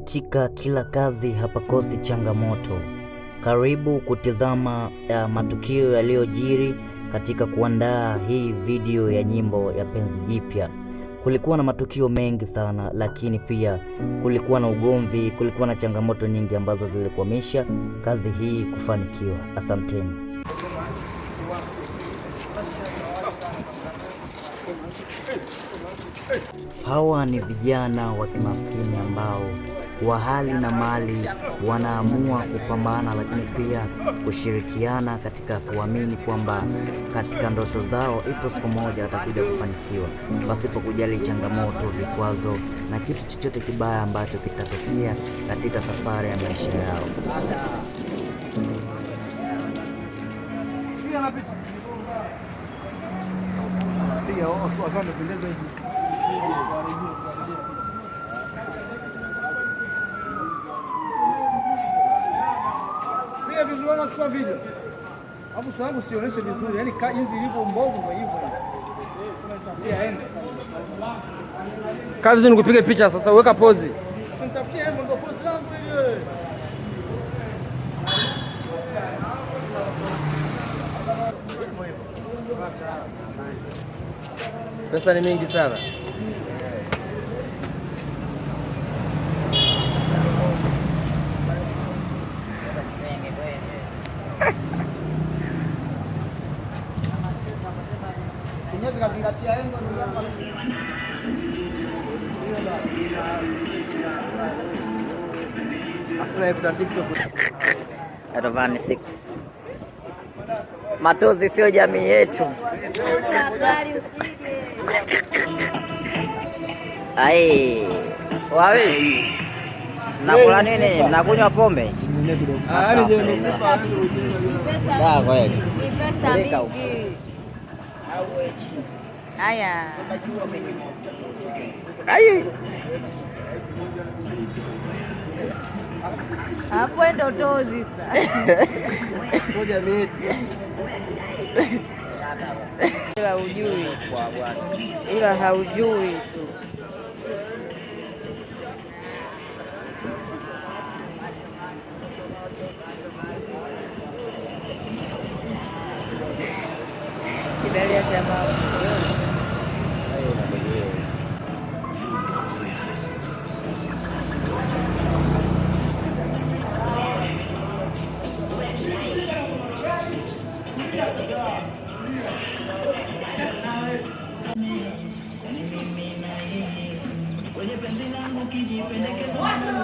Katika kila kazi hapakosi changamoto. Karibu kutizama matukio yaliyojiri katika kuandaa hii video ya nyimbo ya Penzi Jipya. Kulikuwa na matukio mengi sana, lakini pia kulikuwa na ugomvi, kulikuwa na changamoto nyingi ambazo zilikwamisha kazi hii kufanikiwa. Asanteni. Hawa ni vijana wa kimaskini ambao wa hali na mali wanaamua kupambana, lakini pia kushirikiana katika kuamini kwamba katika ndoto zao ipo siku moja watakuja kufanikiwa, pasipo kujali changamoto, vikwazo na kitu chochote kibaya ambacho kitatokea katika safari ya maisha yao. Piga vizuri, nachukua video. Alafu sura yangu sionyeshe vizuri, yaani jinsi ilivyo mbovu ndio hivyo. Sema aende. Kaa vizuri nikupige picha sasa, weka pozi. Usinitafutie hivyo ndio pozi langu ile. Pesa ni mingi sana. Kinyozi kazingatia engo ndio hapa. Rovani 6. Matuzi sio jamii yetu. Ai, wawi. Mnakula nini? Mnakunywa pombe? Da, kweli. Ni pesa mingi. Haya. Ai. Hapo ndo tozi sasa. Sio jamii yetu. Ila hujui. Ila haujui tu.